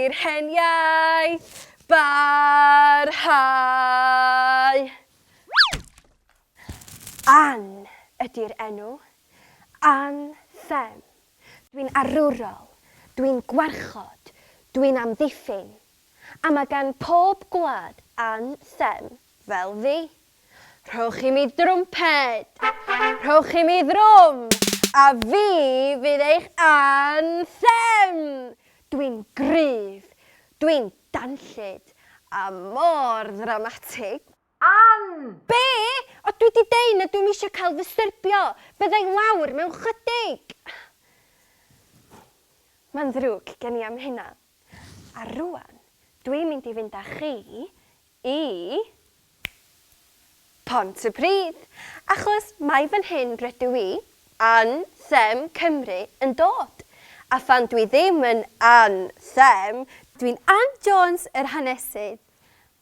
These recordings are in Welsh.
i'r hen iaith barhau. Ann ydy'r enw. Anthem. Dwi'n arwrol, dwi'n gwarchod, dwi'n amddiffyn. A mae gan pob gwlad anthem fel fi. Rhowch i mi drwmped, rhowch i mi ddrwm, a fi fydd eich anthem! Dwi'n gryf, dwi'n danllyd, a mor ddramatig. Ann! Be? O dwi 'di deud na dwi'm isio cael fy styrbio, bydda i lawr mewn chydig! Mae'n ddrwg gen i am hynna. A rŵan, dwi'n mynd i fynd â chi i Pontypridd, achos mai fan hyn rydw i, Anthem Cymru, yn dod. A phan dwi ddim yn Anthem, dwi'n Ann Jones yr hanesydd.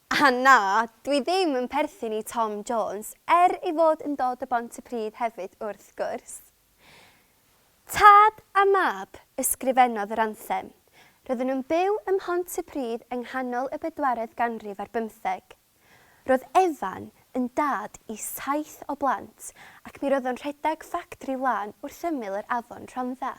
A na, dwi ddim yn perthyn i Tom Jones, er ei fod yn dod o Bontypridd hefyd wrth gwrs. Tad a mab ysgrifennodd yr anthem. Roedden nhw'n byw ym Mhontypridd yng nghanol y bedwaredd ganrif ar bymtheg. Roedd Evan yn dad i saith o blant ac mi roedd o'n rhedeg ffactri wlân wrth ymyl yr afon Rhondda.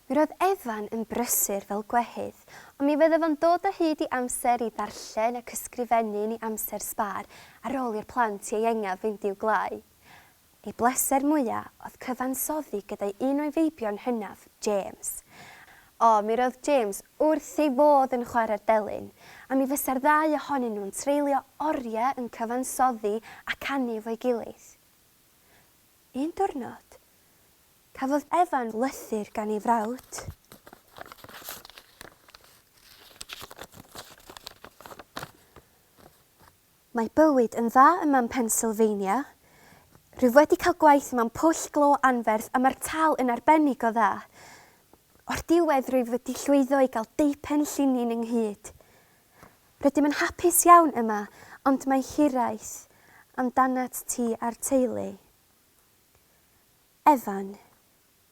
Mi roedd Evan yn brysur fel gwehydd, ond mi fydde fo'n dod o hyd i amser i ddarllen ac ysgrifennu yn ei amser sbâr ar ôl i'r plant ieuengaf fynd i'w gwlâu. Ei bleser mwya' oedd cyfansoddi gyda'i un o'i feibion hynaf, James. O, mi roedd James wrth ei fodd yn chwarae'r delyn, a mi fysa'r ddau ohonyn nhw'n treulio oriau yn cyfansoddi a canu efo'i gilydd. Un diwrnod, cafodd Evan lythyr gan ei frawd. Mae bywyd yn dda yma yn Pennsylvania. Rwyf wedi cael gwaith mewn pwll glo anferth a mae'r tâl yn arbennig o dda. O'r diwedd rwyf wedi llwyddo i gael deupen llinyn ynghyd. Rydym yn hapus iawn yma ond mae hiraeth amdanat ti a'r teulu. Evan,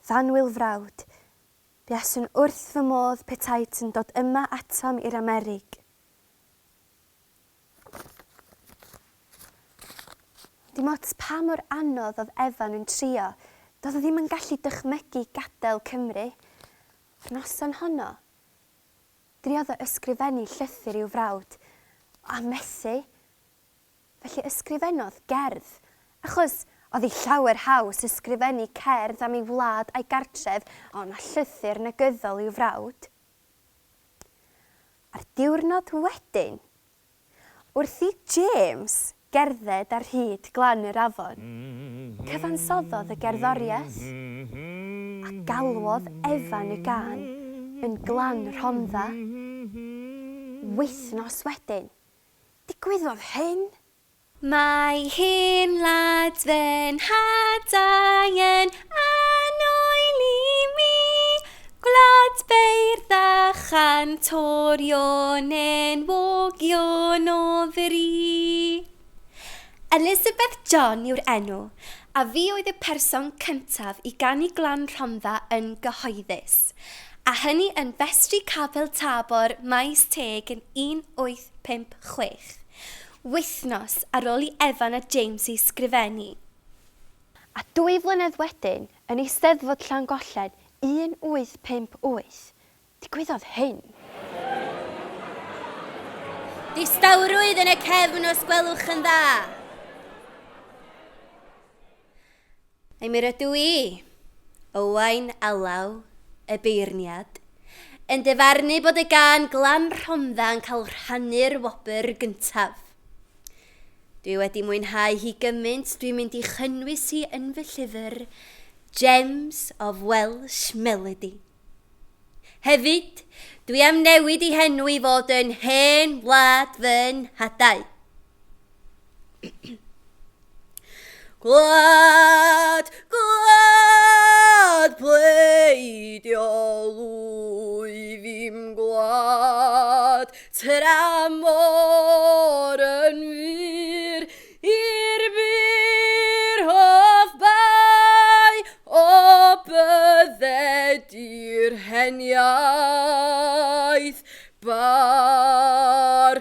f'annwyl frawd, buaswn wrth fy modd petaet yn dod yma atom i'r Amerig. Dim ots pa mor anodd oedd Evan yn trio, doedd o ddim yn gallu dychmygu gadael Cymru. Yr noson honno, Driodd o ysgrifennu llythyr i'w frawd, a methu. Felly ysgrifennodd gerdd, achos oedd hi llawer haws ysgrifennu cerdd am ei wlad a'i gartref o na llythyr negyddol i'w frawd. A'r diwrnod wedyn, Wrth i James gerdded ar hyd glan yr afon, cyfansoddodd y gerddoriaeth, a galwodd Evan y gân yn Glan Rhondda. Wythnos wedyn, digwyddodd hyn! Mae hen wlad fy nhadau yn annwyl i mi, Gwlad beirdd a chantorion enwogion o fri. Elizabeth John yw'r enw, a fi oedd y person cyntaf i ganu Glan Rhondda yn gyhoeddus, a hynny yn Festri Capel Tabor, Maes Teg yn 1856. Wythnos ar ôl i Evan a James ei sgrifennu. A dwy flynedd wedyn, yn Eisteddfod Llangollen 1858, digwyddodd hyn. Distawrwydd yn y cefn os gwelwch yn dda. Ai mi rydw i, Owain Alaw, y beirniad, yn dyfarnu bod y gân Glan Rhondda yn cael rhannu'r wobr gyntaf. Dwi wedi mwynhau hi gymaint, dwi'n mynd i chynnwys hi yn fy llyfr Gems of Welsh Melody. Hefyd, dwi am newid ei henw i fod yn Hen Wlad Fy Nhadau. Gwlad, gwlad pleidiol wyf i'm gwlad, tramor yn wir i'r bur hoff bai o bydded i'r hen. Hen iaith barhau.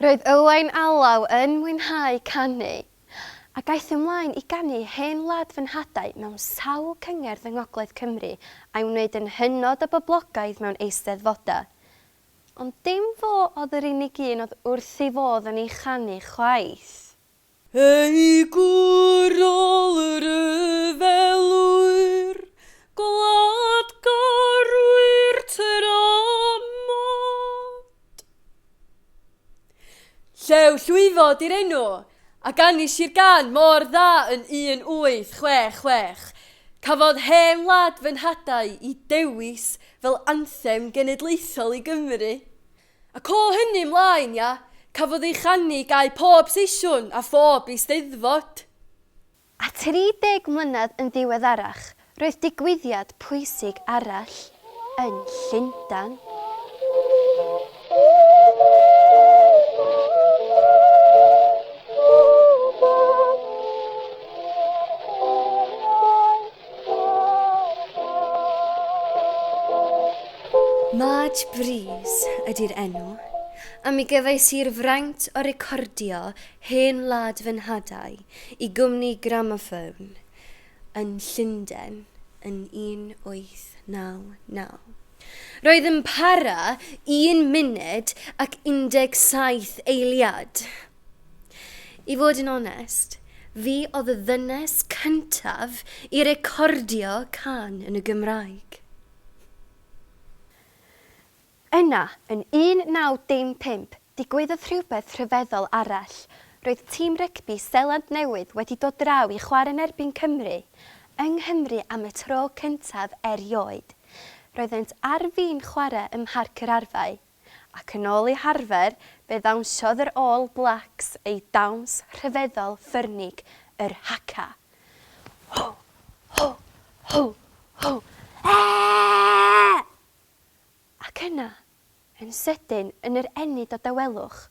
Roedd Owain Alaw yn mwynhau canu, ac aeth ymlaen i ganu Hen Wlad Fy Nhadau mewn sawl cyngerdd yng Ngogledd Cymru a'i wneud yn hynod o boblogaidd mewn eisteddfodau. Ond dim fo oedd yr unig un oedd wrth ei fodd yn ei chanu chwaith. Ei gwrol ryfelwyr, gwladgarwyr tramod. Llew Llwyfo 'di'r enw, a ganish i'r gân mor dda yn 1866. Cafodd Hen Wlad Fy Nhadau i dewis fel anthem genedlaethol i Gymru. Ac o hynny mlaen, ia, cafodd ei chanu gau pob sesiwn a phob eisteddfod. A 30 mlynedd yn ddiweddarach, roedd digwyddiad pwysig arall yn Llundain. Marge Breeze ydy'r enw, a mi gefais i'r fraint o recordio Hen Wlad Fy Nhadau i gwmni Gramophone yn Llundain yn 1899. Roedd yn para un munud ac 17 eiliad. I fod yn onest, fi oedd y ddynes cyntaf i recordio cân yn y Gymraeg. Yna, yn 1915, digwyddodd rhywbeth rhyfeddol arall. Roedd tîm rygbi Seland Newydd wedi dod draw i chwarae yn erbyn Cymru, yng Nghymru am y tro cyntaf erioed. Roeddent ar fin chwarae ym Mharc yr Arfau, ac yn ôl eu harfer, fe ddawnsiodd yr All Blacks eu dawns rhyfeddol ffyrnig, yr Haka. Ho! Ho! Ho! Ho! Eeeeee! Ac yna, yn sydyn, yn yr ennyd o dawelwch,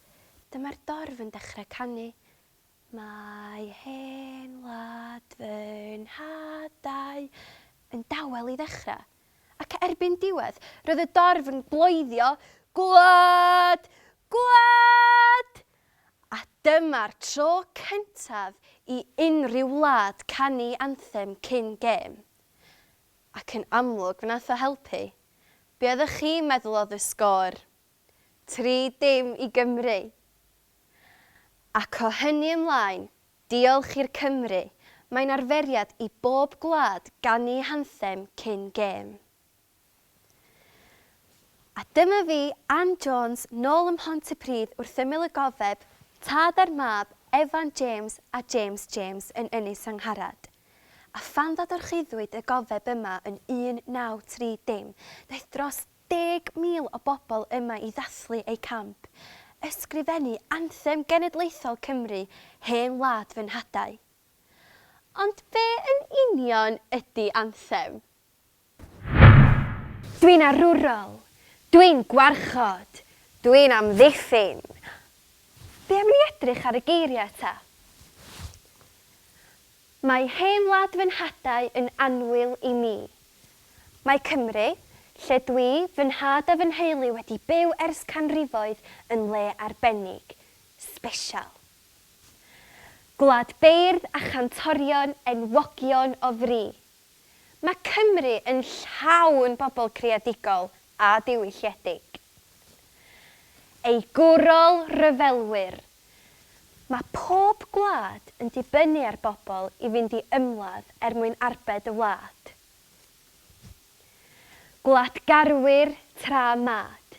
dyma'r dorf yn dechrau canu, Mae hen wlad fy nhadau yn dawel i ddechrau, ac erbyn diwedd, roedd y dorf yn bloeddio, Gwlad! Gwlad! A dyma'r tro cyntaf i unrhyw wlad canu anthem cyn gêm. Ac yn amlwg wnaeth o helpu. Be oeddech chi'n meddwl oedd y sgôr? Tri dim i Gymru! Ac o hynny ymlaen, diolch i'r Cymry, mae'n arferiad i bob gwlad ganu hanthem cyn gêm. A dyma fi, Ann Jones, nôl ym Mhontypridd wrth ymyl y gofeb, tad a'r mab, Evan James a James James yn Ynys Angharad. A phan ddadorchuddwyd y gofeb yma yn 1930, daeth dros 10,000 o bobl yma i ddathlu eu camp, ysgrifennu anthem genedlaethol Cymru, Hen Wlad Fy Nhadau. Ond be yn union ydy anthem? Dwi'n arwrol, dwi'n gwarchod, dwi'n amddiffyn. Be am ni edrych ar y geiriau ta? Mae Hen Wlad Fy Nhadau yn annwyl i mi. Mae Cymru, lle dwi, fy nhad a fy nheulu wedi byw ers canrifoedd yn le arbennig, sbesial. Gwlad beirdd a chantorion enwogion o fri. Mae Cymru yn llawn bobl creadigol a diwylliedig. Ei gwrol ryfelwyr. Mae pob gwlad yn dibynnu ar bobl i fynd i ymladd er mwyn arbed y wlad. Gwladgarwyr tra mad,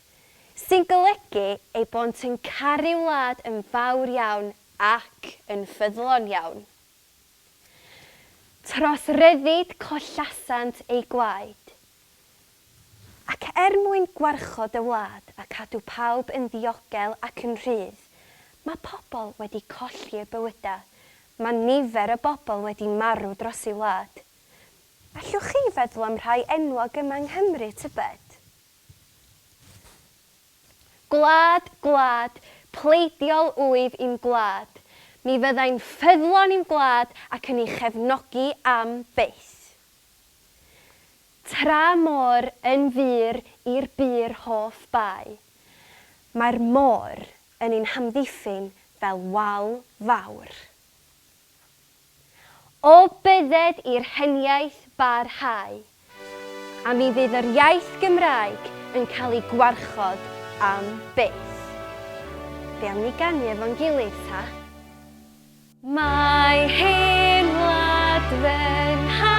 sy'n golygu eu bont yn caru wlad yn fawr iawn ac yn ffyddlon iawn. Tros ryddid collasant eu gwaed. Ac er mwyn gwarchod y wlad a cadw pawb yn ddiogel ac yn rhydd, mae pobl wedi colli eu bywydau, mae nifer o bobl wedi marw dros eu wlad. Allwch chi feddwl am rhai enwog yma yng Nghymru, tybed? Gwlad, gwlad, pleidiol wyf i'm gwlad. Mi fyddai'n ffyddlon i'm gwlad ac yn ei chefnogi am byth. Tra môr yn fur i'r bur hoff bae, mae'r môr yn ein hamddiffyn fel wal fawr. O bydded i'r heniaith barhau, a mi fydd yr iaith Gymraeg yn cael ei gwarchod am byth. Be am ni ganu efo'n gilydd ta? Mae hen wlad fy nhad.